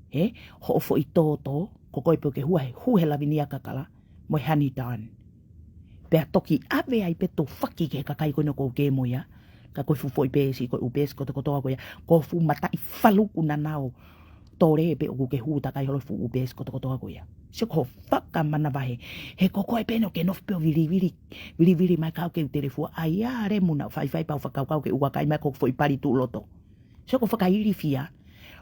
he, hoʻo foʻi tōtō, ko koe pē ʻoku ke hū he, hū he Lavinia Kakala mo e Honey Don. Pea toki ʻave ai pē tufaki ki he kakai ko ena ʻoku ke mo ia, ka ko e fuʻu foʻi peesi, ko e ʻū peesi kotokotoa ko ia, ko e fuʻu mataʻi faluku naʻa nau tole pē ʻoku ke hū takai holo fuʻu peesi kotokotoa ko ia. Sio ko hoʻo fakamanavahē, he ko koe pē ʻoku ke nofo pē ʻo vilivili, vilivili mai kau ke u telefua, ʻa ia lemu naʻa faifai pea u fakakaukau ke u vakai mai ko hoku foʻi pali tuʻu loto. Sio ko hoʻo fakailifia,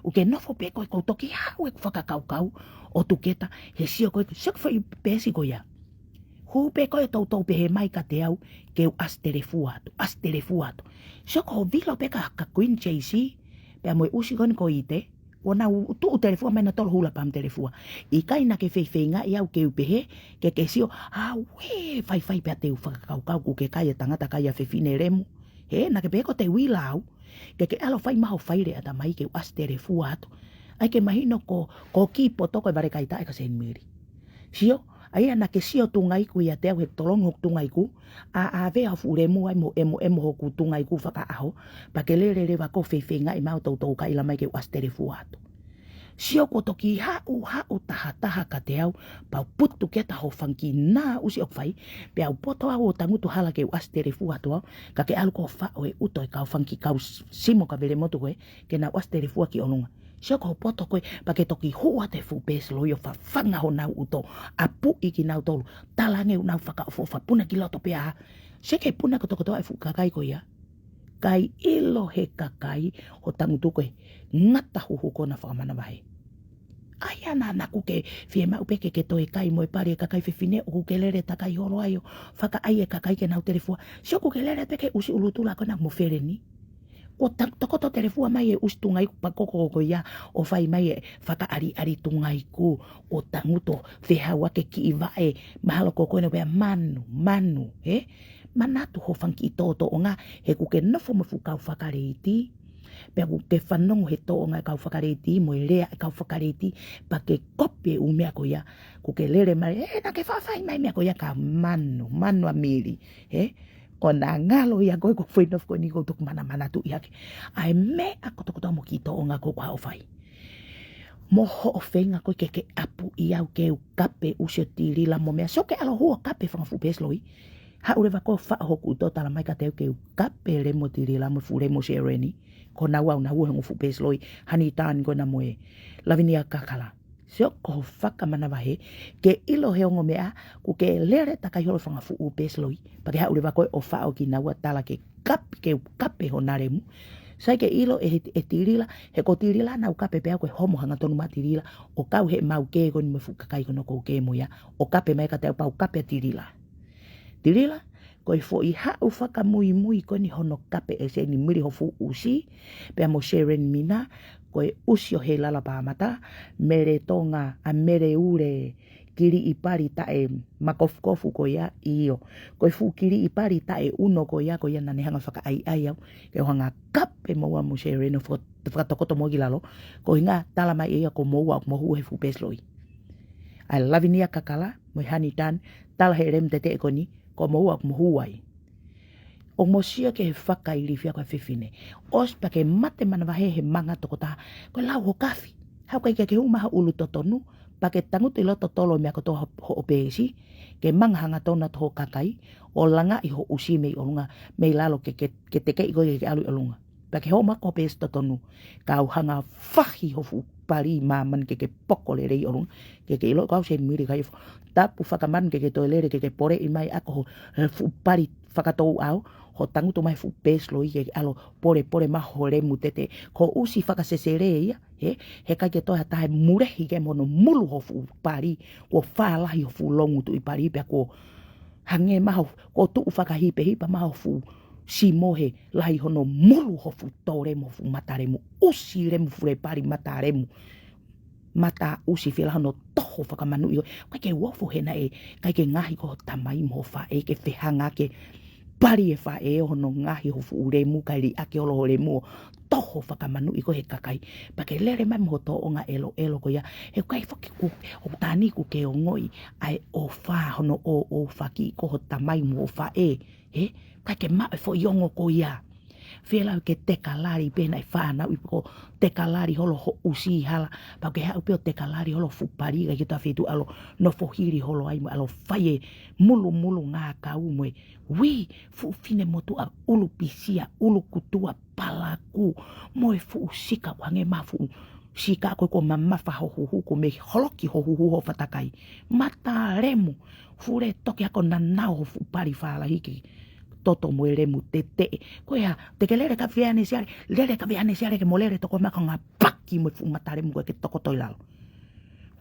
ʻoku ke nofo pē koe kuo toki haʻu ʻeku fakakaukau ʻo tuketa, he sio ko ē, sio ko e foʻi peesi ko ia. Hū pē koe ʻo toutou pehē mai kiate au ke u ʻasi telefua atu, ʻasi telefua atu. Sio ko hoʻo vilo pē ka, ka Queen J C, pea mo e ʻusi ko eni ko ʻIte, kuo nau tuʻu telefua mai naʻa nau tolo hula pamu telefua. ʻIkai naʻa ke feifeingaʻi au ke u pehē, ke ke sio, ʻauē, faifai pea te u fakakaukau ʻoku ke kai e tangata kai ʻa fefine lemu. He, naʻa ke pehē ko te u ʻilo au, ke ke ʻalu ʻo fai mai ho faile ʻatamai ke u ʻasi telefua atu. ʻAi ke mahino ko, ko e kiʻi poto ko e vale kai taʻe ka Seinimili. Sio, ʻa ia naʻa ke sio tungaiku ʻiate au he tolongi hoku tungaiku, ʻa, ʻave ho fuʻu lemu ai mo ʻemoʻemo hoku tungaiku fakaʻaho, pea ke lele leva ko e feifeingaʻi mai ʻo toutou kaila mai ke u ʻasi telefua atu. Sio kuo toki haʻu, haʻu tahataha kiate au, pea u putuketa ho fanga kiʻi nā ʻusi ʻoku fai, pea u poto au ʻo tangutu hala ke u ʻasi telefua atu au, ka ke ʻalu koe ʻo faʻo e ʻuto e kau fanga kiʻi kau s-, simo ka vele motu ko ē, ke nau ʻasi telefua ki ʻolunga. Sio ko hoʻo poto ko ē, pea ke toki hū atu he fuʻu peesi loi ʻo fafanga honau ʻuto, ʻapuʻi kinautolu, talaange ʻoku nau fakaʻofoʻofa, puna ki loto pea. Sio ki he puna kotokotoa e fuʻu kakai ko ia. ʻIkai ʻilo he kakai ho tangutu ko e ngata huhu ko ena fakamanavahē. ʻAi ā naʻa, naʻa ʻoku ke fiemaʻu pē ke ke toe kai mo e pali e kakai fefine, ʻoku ke lele takai holo ai ʻo fakaʻai e kakai ke nau telefua. Sio, ʻoku ke lele pē ke ʻusi ʻulutula ko ena mo feleni. Kuo ta-, tokoto telefua mai e ʻusi tungaiku pakoko ko ia ʻo fai mai e fakaʻaliʻali tungaiku ʻo tangutu fehau ake kiʻi vaʻe mahalo ko koe na pea manu, manu, ē? Manatu ho fanga kiʻi tōtōʻonga he ʻoku ke nofo mo e fuʻu kau fakaleiti. Pea ʻoku ke fanongo he tōʻonga e kau fakaleiti mo e lea e kau fakaleiti pea ke kopi e ʻū meʻa ko ia. ʻOku ke lele mai, ē, naʻa ke faʻa fai mai meʻa ko ia ka manu, manu ʻa Mili, ē? ʻO na ngalo ia ko e ko fai nofo ko eni ko toku manamanatuʻi hake. ʻAi meʻa kotokotoa mo kiʻi tōʻonga ko ʻoku ke fai. Mo hoʻo feinga ko ē ke ke ʻapuʻi au ke u kape ʻusi ʻo Tilila mo meʻa. Sio ke ʻalu hua kape fanga fuʻu peesi loi. Haʻu leva ko e faʻo hoku ʻuto tala mai kiate au ke u kape lemu ʻo Tilila mo e fuʻu lemu ʻo Sereni. Ko naua ʻoku na hua he ongo fuʻu peesi loi. Hani Tani ko ena mo e Lavinia Kakala. Sio ko ho fakamanavahē, ke ʻilo he ongo meʻa, ʻoku ke lele takai holo fanga fuʻu peesi loi. Pea ke haʻu leva ko ē ʻo faʻo kinaua tala ke kape, ke u kape hona lemu. Sai ke ʻilo ʻe, ʻe Tilila, he ko Tilila naʻa ku kape pē au ko e homo hangatonu maʻa Tilila, ʻo kau he mau ke ko eni mo e fuʻu kakai ko ena ʻoku ke mo ia, ʻo kape mai kiate au pea u kape ʻa Tilila. Tilila, ko e foʻi haʻu fakamuimui ko eni hono kape ʻe Seni Mili ho fuʻu ʻusi, pea mo Seren Mina, ko e ʻusi ʻo Heilala Pāmata, Mele Tonga, ʻa Mele Ule, kiliʻi pali taʻe makofukofu ko ia, ʻio. Ko e fuʻu kiliʻi pali taʻe ʻuno ko ia, ko ia naʻa ne hanga fakaʻaiʻai au, ke u hanga kape moua mo Seren ʻo faka-, fakatokoto mo ki lalo, ko e ʻuhinga tala mai ʻe ia ko moua ʻoku mo hū he fuʻu peesi loi. ʻAi Lavinia Kakala, mo e Hani Tani, tala he lemu teteʻe ko eni, ko moua ʻoku mo hū ai. ʻOku mo sio ki he fakailifia ko e fefine. ʻOsi pea ke mate manavahē he manga tokotaha, ko e lau ho kafi. Haʻu kai ke ke hū mai ho ʻulu totonu, pea ke tangutu ʻi loto tolo meʻa kotoa ho, hoʻo peesi, ke manga hangatonu atu ho kakai, ʻo langaʻi ho ʻusi mei ʻolunga, mei lalo ke, ke, ke tekeʻi koe ke ke ʻalu ʻi ʻolunga. Pea ke homa ko peesi totonu. Kau hanga fahi ho fuʻu pali ʻi māmani ke ke poko lelei ʻolunga. Ke ke ʻilo kau Seni Mili kai fo. Tapu fakamanu ke ke toe lele ke ke poleʻi mai ʻa ko ho, he fuʻu pali fakatouʻau. Ho tangutu mai fuʻu peesi loi ke ke ʻalu polepole mai ho lemu teteʻe. Ko e ʻusi fakasesele ia. He, he ʻikai ke toe ha taha ʻe mulehi ke mo hono mulu ho fuʻu pali. Kuo fālahi ho fuʻu longu tuʻi pali pea kuo hangē mai ho, kuo tuʻu fakahipehipa mai ho fuʻu simo he lahi hono mulu ho fuʻu tō lemu, fuʻu mata lemu, ʻusi lemu, fuʻu lē pali mata lemu. Mata ʻusi fie lahi hono toho fakamanuʻi ʻo, ʻikai ke u ofo he naʻe, ʻikai ke ngaohi ko ho tamai mo ho faʻē ke fehanga ke pali e faʻē ʻo hono ngaohi ho fuʻu lemu, kae liʻaki holo ho lemu ʻo toho fakamanuʻi koe he kakai. Pea ke lele mai mo ho tōʻonga ʻeloʻelo ko ia. He ʻikai foki ku, ʻoku tani ʻoku ke ongoʻi ʻa e ʻofa hono ʻōʻōfaki ko ho tamai mo ho faʻē. He, ʻikai ke maʻu e foʻi ongo ko ia. Fie lau ke tekalali pē naʻe fānau ʻi poko tekalali holo ho ʻusi hala. Pea ke haʻu pē ʻo tekalali holo fuʻu pali ʻikai ke toe fitu ʻalu nofo hili holo ai mo ʻalu fai e mulumulu ngākau mo e ui fuʻu finemotuʻa ʻulu pisia, ʻulu kutua palaku, mo e fuʻu sika ʻoku hangē mai ha fuʻu sika ko ē kuo mamafa ho huhu, kuo mei holoki ho huhu ho fatakai. Mata lemu, fuʻu lē toki ako nanao ho fuʻu pali fālahi ke toto mo e lemu teteʻe. Ko ia, te ke lele ka veane siale, lele ka veane siale ke mo lele toko mai ko e ngaahi paki mo e fuʻu mata lemu ko ē ke tokoto ʻi lalo.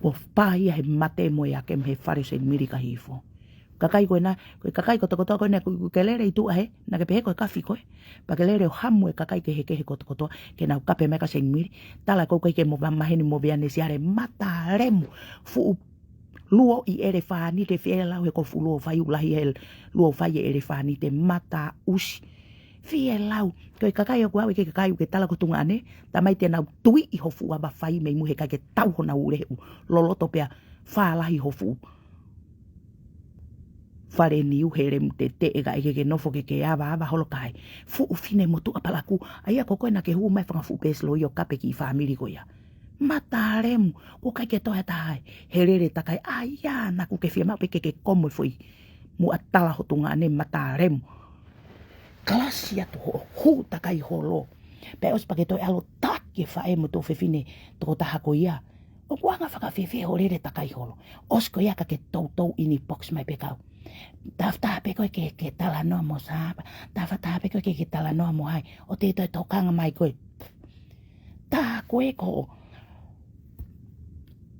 Kuo pā ia he mate mo e ake mei he fale ʻo Seni Mili ka hifo. Kakai ko ena, ko e kakai kotokotoa ko ena, ʻoku ke lele ʻi tuʻa he, naʻa ke pehē ko e kafi koe. Pea ke lele ʻo hamu e kakai kehekehe kotokotoa, ke nau kape mai kia Seni Mili. Tala ko ē ʻikai ke mo va maheni mo veane siale mata lemu. Fuʻu luo ʻi ʻelefānite fie lau he ko e fuʻu luo fai ʻoku lahi he luo fai ʻi ʻelefānite mata ʻusi. Fie lau, ko e kakai ʻoku ʻave ke kakai ʻoku ke tala ko e tuongaʻane, tamai te nau tuiʻi ho fuʻu ava fai mei mui he ʻikai ke tau honau lehu. Loloto pea fālahi ho fuʻu fale niu he lemu teteʻe kae ʻikai ke ke nofo ke ke avaava holo kai. Fuʻu finemotuʻa palaku, ʻa ia ko koe naʻa ke hū mai fanga fuʻu peesi loi ʻo kape kiʻi fāmili ko ia. Mata lemu, ʻoku ʻikai ke toe ha taha ʻe lele takai, ʻa ia naʻa ʻoku ke fiemaʻu pē ke ke komo e foʻi muʻa tala ho tuongaʻane mata lemu. Kalasi atu hoʻo hū takai holo. Pea ʻosi pea ke toe ʻalu taki e faʻē mo e tuofefine tokotaha ko ia. ʻOku anga fakafiefia hoʻo lele takai holo. ʻOsi ko ia ka ke toutou inbox mai pē kau. Tafataha pē koe ke, ke talanoa mo Sāpa. Tafataha pē koe ke, ke talanoa mo hai. ʻOua te ke toe tokanga mai koe. Tā ko ē ko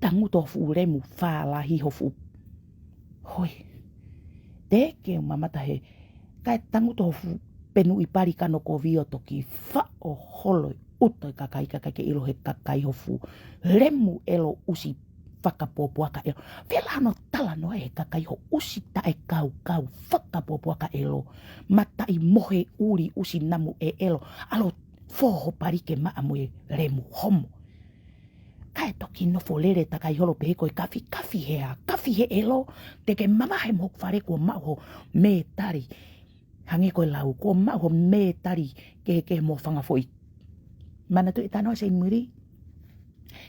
tangutu ho fuʻu lemu fālahi ho fuʻu. Hoi. Te ke mamata he. Kae tangutu ho fuʻu penuʻi pali kanokovi ʻo toki faʻo holo ʻi ʻuto e kakai, kakai ke ʻilo he kakai ho fuʻu lemu ʻelo ʻusi fakapuapuaka ʻelo. Fela hono talanoa he kakai ho ʻusi taʻekaukau fakapuapuaka ʻelo. Mataʻi mohe ʻuli ʻusi namu ʻe ʻelo. ʻAlu ʻo fō ho pali ke maʻa mo e lemu homo. Kae toki nofo lele takai holo pehē ko e kafi, kafi he ʻā, kafi he ʻelo, te ke mavahe mo hoku fale kuo maʻu ho mētali. Hangē ko e lau, kuo maʻu ho mētali kehekehe mo fanga foʻi. Manatuʻi e talanoa Seinimili.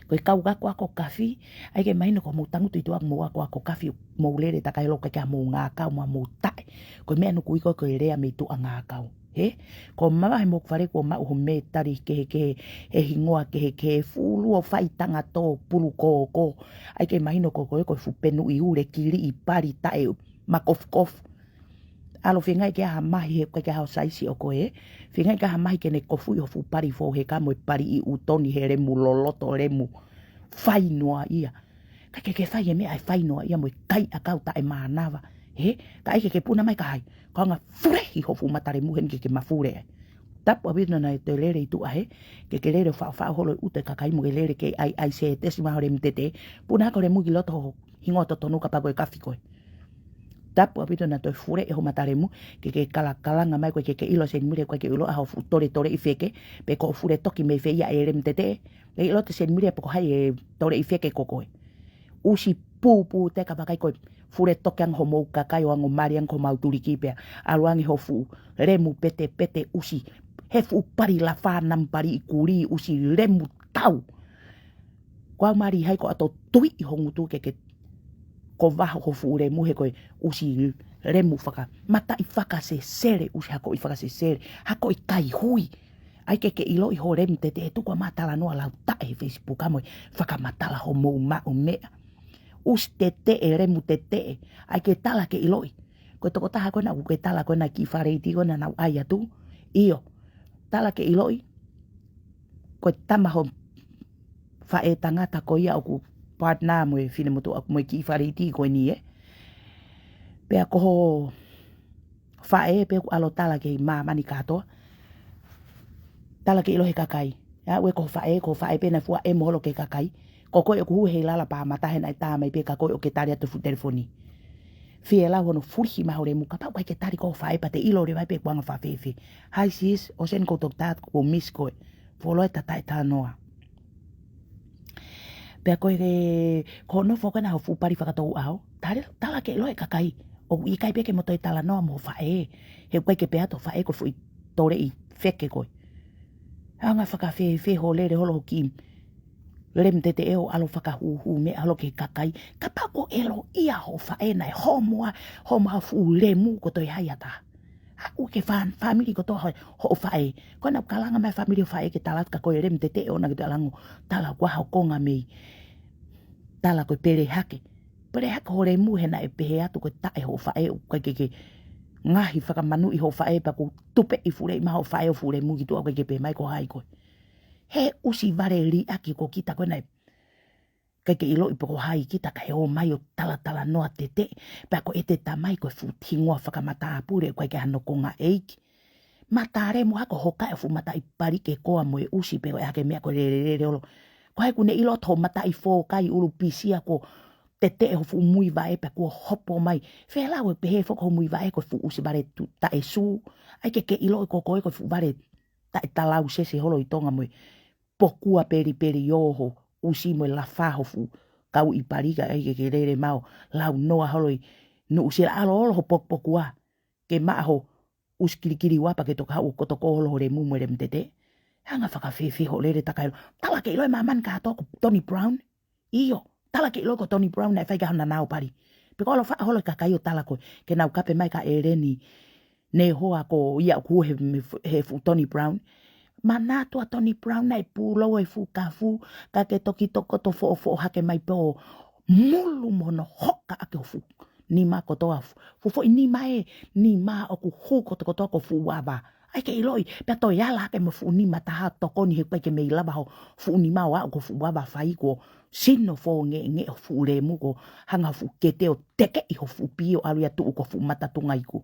Ko e kau akoako kafi, ʻai ke mahino ko hoʻomou tangutu ʻi tuʻa ko hoʻomou akoako kafi, mou lele takai holo ʻikai ke ʻi ai haʻamou ngākau mo hoʻomou taʻe. Ko e meʻa ʻoku ui ko e, ko e lea mei tuʻa ngākau. He? Kuo mavahe mo hoku fale kuo maʻu ho mētali kehekehe, he hingoa kehekehe, fuʻu luo fai tangatō, pulu kōkō. ʻAi ke mahino ko koe, ko e fuʻu penuʻi ʻule, kiliʻi pali taʻe makofukofu. ʻAlu ʻo feingaʻi ke ʻai ha mahi he ʻikai ke ʻi ai haʻo saisi ʻo koe. Feingaʻi ke ʻai ha mahi ke ne kofuʻi ho fuʻu pali fō he ka mo e pali ʻi ʻuto ni he lemu loloto lemu. Fai noa ia. Kae ke ke fai e meʻa ʻe fai noa ia mo e kai ʻakau taʻe mānava. He? Kae ke ke puna mai ka hai. Ko e anga fulehi ho fuʻu mata lemu heni ke ke mafule ai. Tapu ʻaupito naʻa toe lele ʻi tuʻa he. Ke ke lele ʻo faʻofaʻo holo ʻi ʻuto e kakai mo ke lele ke ʻai ʻai se tesi mai ho lemu tete. Puna ko e lemu ki loto ho hingoa totonu kapau ko e kafi koe. Tapu ʻaupito naʻa toe fule ʻe ho mata lemu, ke ke kalakalanga mai ko e ke ke ʻilo Seinimili ko e ke ʻilo ʻa ho fuʻu toletole ʻi feke, pe ko e fule toki mei fē ia e lemu tete, ke ʻilo ʻe Seinimili pe ko hai e tole ʻi feke ko koe. ʻUsi pūpū te ka vakai ko e fule toki ange hoʻomou kakai ʻo ango mali ange ko mau tuliki pea, ʻalu ange ho fuʻu lemu petepete ʻusi, he fuʻu pali lafā namu pali ʻi kuli ʻusi lemu tau. Ko au mali hai ko ʻato tui ʻi ho ngutu ke ke ko vaho ho fuʻu lemu he ko e ʻusi lemu faka. Mataʻi fakasesele, ʻusi hakoʻi fakasesele, hakoʻi kai hui. ʻAi ke ke ʻiloʻi ho lemu tete ʻe tuku ʻa ma talanoa lau taʻe he Facebook ʻa mo e fakamatala hoʻomou maʻu meʻa. ʻUsi tete e lemu tete, ʻai ke tala ke ʻiloʻi. Ko e tokotaha ko ena ʻoku ke tala ko ena ki faleiti ko ena nau ʻai atu. ʻIo, tala ke ʻiloʻi. Ko e tama ho faʻē tangata ko ia ʻoku partner mo e finemotuʻa mo e kiʻi faleiti ko eni ē. Pea ko ho faʻē pē ʻoku ʻalu ʻo tala ki māmani kātoa. Tala ke ʻilo he kakai. ʻA ue ko ho faʻē, ko ho faʻē pē naʻe fua ʻemo holo ki he kakai. Ko koe ʻoku hū he lala pā mata he naʻe tā mai pē ka koe ʻoku ke tali atu fuʻu telefoni. Fie lau hono fulihi mai ho lemu kapau ʻikai ke tali ko ho faʻē pea te ʻilo leva pē kuo anga fakafēfē. Hi sis, ʻosi eni ʻoku ou toki tā atu kuo miss koe. Fuoloa e tata e talanoa. Pea ko e, ko hono foki ena ho fuʻu pali fakatouʻau. Tala, tala ke ʻilo e kakai. ʻOku ʻikai pē ke mo toe talanoa mo ho faʻē. He ʻoku ʻikai ke pehē atu ho faʻē ko e foʻi tole ʻi feke koe. Anga fakafēfē ho lele holo ho kiʻi lemu tete ʻo ʻalu ʻo fakahūhū meʻa holo ki he kakai. Kapau ko e ʻilo ia ho faʻē naʻe homo ʻa, homo ʻa fuʻu lemu ko e toe hai ʻa taha. ʻA ue ke fā-, fāmili kotoa ho, hoʻo faʻē. Ko ena ʻoku kalanga mai fāmili ho faʻē ke tala atu ka ko e lemu tete ʻoʻona ke te ʻalu ʻo tala kuo ʻaho konga mei. Tala ko e pele hake. Pele hake ho lemu he naʻe pehē atu ko e taʻe hoʻo faʻē ʻoku ʻikai ke ke ngaohi fakamanuʻi hoʻo faʻē pea ʻoku tupeʻi fuleʻi mai hoʻo faʻē ʻo fuʻu lemu ki tuʻa ʻoku ʻikai ke pehē mai ko hai koe. He ʻusi vale liʻaki ko kita ko ena ʻikai ke ʻiloʻi pe ko hai kita kae ō mai ʻo talatalanoa tete. Pea ko ʻete tamai ko e fuʻu hingoa fakamatāpule ʻoku ʻikai ke hano konga ʻeiki. Mata lemu hako hoka e fuʻu mataʻi pali ke koa mo e ʻusi pe ko e hake meʻa ko e lelelele holo. Ko hai ʻoku ne ʻilo atu ho mataʻi fō kai ʻulu pisia ko tete ho fuʻu mui vaʻe pea kuo hopo mai. Fēlau e pehē foki ho mui vaʻe ko e fuʻu ʻusi vale tu taʻe sū. ʻAi ke ke ʻiloʻi ko koe ko e fuʻu vale taʻe talau sese holo ʻi Tonga mo e pokua pelipeli ʻo ho ʻusi mo e lafā ho fuʻu kau ʻi pali ka ʻai ke ke lele mai ʻo lau noa holo ʻi Nuʻusila ʻalu ʻo ʻolo ho pokupokua. Ke maʻa ho ʻusi kilikili ua pea ke toka haʻu ʻo koto ko holo ho lemu mo e lemu tete. Anga fakafēfē ho lele takai holo. Tala ke ʻilo e māmani kātoa ko Tony Brown. ʻIo, tala ke ʻilo ko Tony Brown naʻe fai ki ai hona nau pali. Pe ko ʻalu ʻo faʻo holo e kakai ʻo tala ko ē, ke nau kape mai ka ʻEleni. Ne hoa ko ia ʻoku he, he fuʻu Tony Brown. Manatu ʻa Tony Brown naʻe pūlou e fuʻu kafu, ka ke toki tokoto foʻofoʻo hake mai pē ʻo mulu mo hono hoka ʻaki ho fuʻu nima kotoa fu-, fuʻu foʻi nima ē, nima ʻoku hū kotokotoa ko fuʻu ava. ʻAi ke ʻiloʻi, pea toe ala hake mo e fuʻu nima taha tokoni he ʻoku ʻikai ke mei lava ho fuʻu nima ʻo aʻu ki ho fuʻu vava fai kuo sino fōngeʻengeʻe ho fuʻu lemu, kuo hanga ho fuʻu kete ʻo tekeʻi ho fuʻu pī ʻo ʻalu ia ʻo tuʻu ki ho fuʻu mata tunga iku.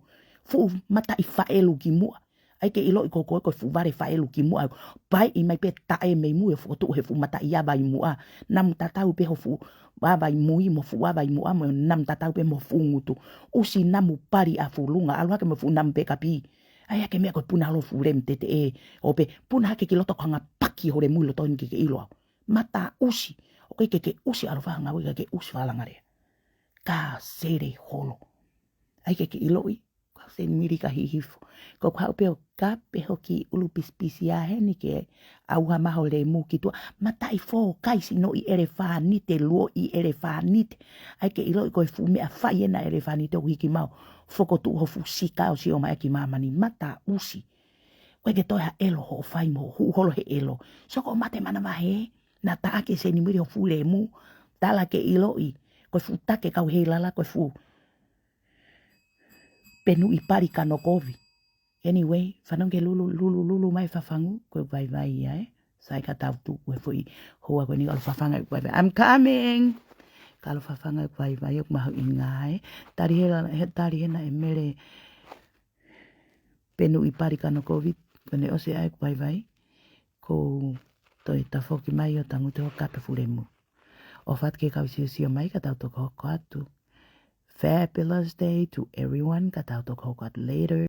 Fuʻu mataʻi faʻelu ki muʻa. ʻAi ke ʻiloʻi ko koe ko e fuʻu vale faʻelu ki muʻa. Paiʻi mai pē taʻe mei mui ʻo fokotuʻu he fuʻu mataʻi ava ʻi muʻa. Namu tatau pē ho fuʻu vava ʻi mui mo e fuʻu vava ʻi muʻa mo namu tatau pē mo e fuʻu ngutu. ʻUsi namu pali ʻa fulunga, ʻalu hake mo e fuʻu namu pekapī. ʻAi hake meʻa ko e puna holo fuʻu lemu teteʻe. ʻO pē puna hake ki loto ko e hanga paki ho lemu ʻi loto ni ke ke ʻilo au. Mataʻusi. ʻOku ʻikai ke ke ʻusi ʻalofa ngāue, ʻikai ke ʻusi fakalanga lea. Ka sele holo. ʻAi ke ke ʻiloʻi, ko Seinimili ka hihifo. Ko e haʻu pē ʻo kape ho kiʻi ʻulu pisipisi ʻa heni ke ʻauha mai ho lemu ki tuʻa. Mataʻi fō, kai sinoʻi ʻelefānite, luoʻi ʻelefānite. ʻAi ke ʻiloʻi ko e fuʻu meʻa fai ena ʻelefānite ʻoku hiki mai ʻo fokotuʻu ho fuʻu sika ʻo sio mai ki māmani. Mataʻusi. ʻOku ʻikai ke toe ha ʻelo hoʻo fai mo huʻu holo he ʻelo. So ko e mate manavahē, naʻa taʻaki ʻe Seinimili ho fuʻu lemu, tala ke ʻiloʻi, ko e fuʻu take kau heilala, ko e fuʻu penuʻi pali kanokovi. Anyway, fanongo ki he lulu, lulu, lulu mai fafangu, ko e vaivai ia ē. Sai ka tau tuku e foʻi hoa ko eni ʻalofa fanga ʻeku vaivai. I'm coming! Ka ʻalofa fanga ʻeku vaivai, ʻoku mahuʻinga ē. Tali hela, he tali hena ʻe Mele penuʻi pali kanokovi, ko ʻene ʻosi ʻa ʻeku vaivai, ko e toe tafoki mai ʻo tangutu ho kape fuʻu lemu. ʻOfa atu ke kau siosio mai ka tau toki hoko atu. Fabulous day to everyone ka tau toki hoko atu later.